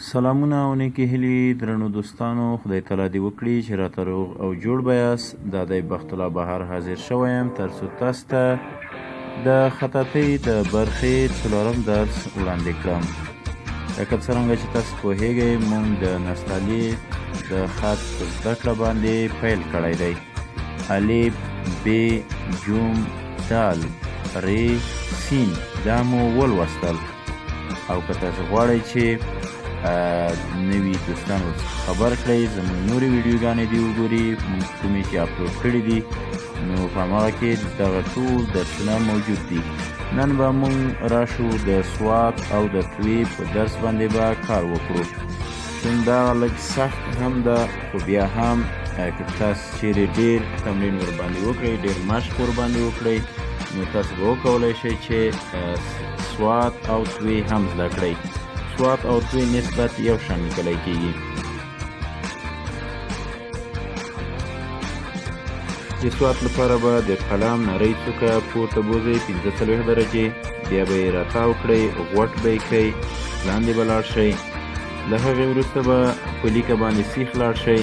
سلامونه او نیکې هیلې درنو دوستانو، خدای تعالی دې وکړي چې راته روغ او جوړ به یاست. دا دی بخت الله بهار حاضر شوی یم ترڅو تاسو ته د خطاطۍ د برخې څلورم درس وړاندې کړم. لکه څرنګه چې تاسو پوهیږئ، موږ د نستعلیق د خط په زده کړه باندې پیل کړی دی. الف، ب، جیم، دال، ر، سین دا مو ولوستل. او که تاسو غواړئ چې نوي دوستان ورڅخه خبر کړئ، زموږ نورې ویډیوګانې دې وګوري، موږ کومې چې اپلوډ کړي دي، نو په هماغه کې دغه ټول درسونه موجود دي. نن به موږ راشو د سوات او د توی په درس باندې به کار وکړو. چون دا لږ سخت هم ده، خو بیا هم که تاسو چیرې ډیر تمرین ورباندې وکړئ، ډیر مشق ورباندې وکړئ، نو تاسو به وکولای شئ چې سوات او توی هم زده کړئ. سوات او توی نسبت یو شان لیکلی کیږي. د سوات لپاره به د قلم نرۍ څوکه پورته بوځئ 45 درجې، بیا به یې راتاو کړئ، غوټ به یې کړئ، لاندې به لاړ شئ. له هغې وروسته به په لیکه باندې سیخ لاړ شئ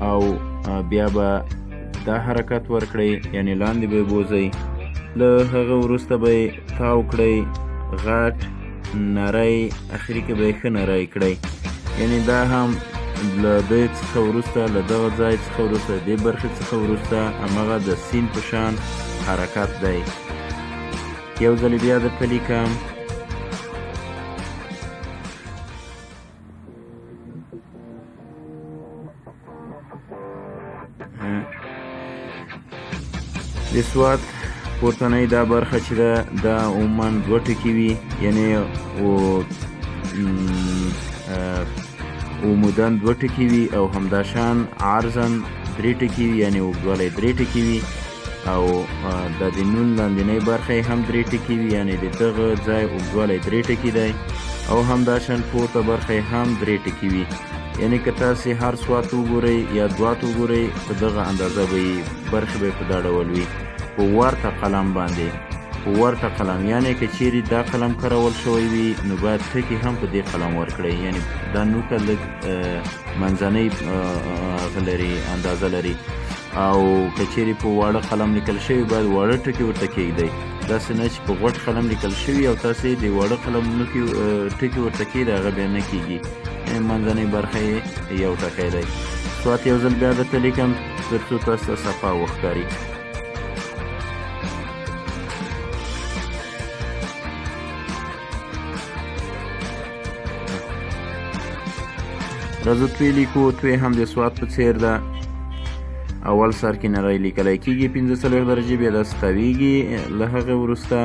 او بیا به دا حرکت ورکړئ، یعنی لاندې به یې بوځئ. له هغه وروسته به یې تاو کړئ، غټ نری، اخري کې به یې ښه نری کړئ. یعنی دا هم له دې څخه وروسته، له دغه ځای څخه وروسته، دې برخې څخه وروسته هماغه د سین په شان حرکت دی. یو ځل بیا درته لیکم. د سوات پورتنۍ دا برخه چې ده، دا عموما دوه ټکي وي، یعنی عمودا دوه ټکي وي، او همداشان عرضا درې ټکي وي، یعنی اوږدوالی درې ټکي وي، او دا د نون لاندینۍ برخه یې هم درې ټکي وي، یعنی د دغه ځای اوږدوالی درې ټکي دی، او همداشان پورته برخه یې هم درې ټکي وي. یعنی که تاسې هر سوات وګورئ یا دوات وګورئ، په دغه اندازه به یې برخې به یې په دا ډول وي، په ورته قلم باندې، په ورته قلم. یعنی که چیرې دا قلم کارول شوی وي، نو باید ټکي هم په دې قلم ورکړئ. یعنی دا نوکه لږ منځنۍ هغه لري، اندازه لري، او که چیرې په واړه قلم لیکل شوی، باید واړه ټکي ورته کېږدئ. داسې نه چې په غټ قلم لیکل شوي او تاسې د واړه قلم نوکي ټکي ورته کېږدئ، هغه بیا نه کېږي. منځنۍ برخه یې یو ټکی دی. سوات یو ځل بیا درته لیکم تر څو تاسو ته صفا وښکاري. راځو توی لیکو. توی هم د سوات په څیر ده. اول سر کې نری لیکلی کېږي 45 درجې، بیا داسې تاویږي، له هغې وروسته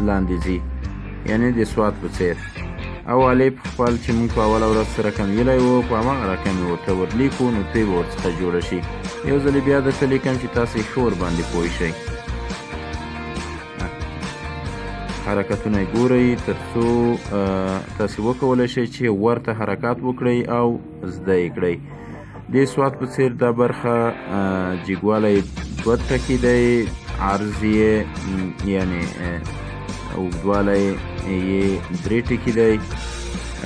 لاندې ځي، یعنی د سوات په څیر. او الف خپل چې موږ په اوله ورځ څه رقم ویلی و، په هماغه رقم یې ورته ورلیکو، نو توی به ورڅخه جوړه شي. یو ځل بیا درته لیکم چې تاسې ښه ورباندې پوه شئ. حرکتونه یې ګورئ تر څو تاسې وکولی شئ چې ورته حرکات وکړئ او زده یې کړئ. دې سوات په څیر دا برخه جګوالی دوه ټکي دی، عرض یې یعنی اوږدوالی یې درې ټکي دی،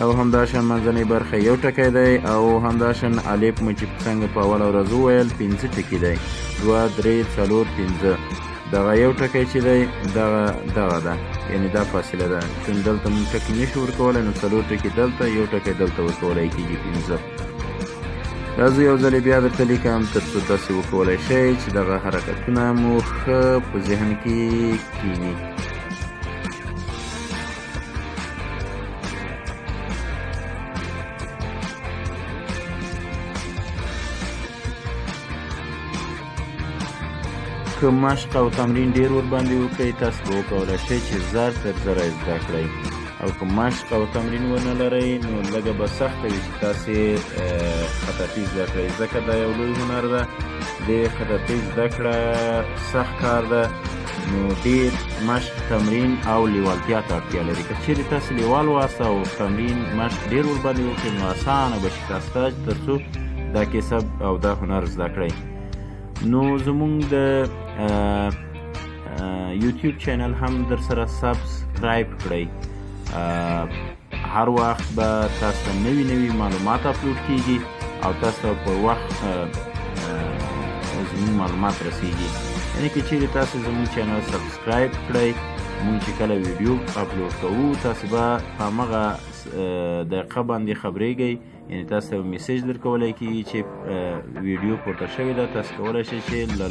او همداشان منځنۍ برخه یو ټکی دی، او همداشان الف مو چې څنګه په اوله ورځ وویل 5 ټکي دی، 2 3 4 5. دغه یو ټکی چې دی دغه دغه ده، یعنی دا فاصله ده. چون دلته موږ ټکی نشو ورکولی، نو 4 ټکي دلته، یو ټکی دلته ورکولی کېږي 5. راځو یو ځل بیا درته لیکم تر څو تاسې وکولی شئ چې دغه حرکتونه مو ښه په ذهن کې کېني. که مشق او تمرین ډیر ورباندې وکړئ، تاسو به وکولای شئ چې زر تر زره یې زده کړئ، او که مشق او تمرین ونه لرئ، نو لږه به سخته وي چې تاسې خطاطي زده کړئ، ځکه دا یو لوی هنر ده. د خطاطي زده کړه سخت کار ده، نو ډیر مشق، تمرین او لیوالتیا ته اړتیا لري. که چیرې تاسې لیوال واست او تمرین مشق ډیر ورباندې وکړئ، نو اسانه به شي تاسو ته تر څو دا کسب او دا هنر زده کړئ. نو زمونږ د یوټیوب چینل هم در سره subscribe کړئ. هر وخت به تاسو ته نوي نوي معلومات اپلوډ کیږي او تاسو ته پر وخت زموږ معلومات رسیږي. یعنی که چیرې تاسو زموږ چینل subscribe کړئ، موږ چې کله ویډیو اپلوډ کوو، تاسو به په همغه دقیقه باندې خبرېږئ. یعنی تاسو ته message درکولی کیږي چې ویډیو پورته شوې ده. تاسو کولی شئ چې له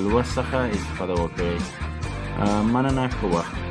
لوست څخه استفاده وکړئ. مننه، ښه وخت.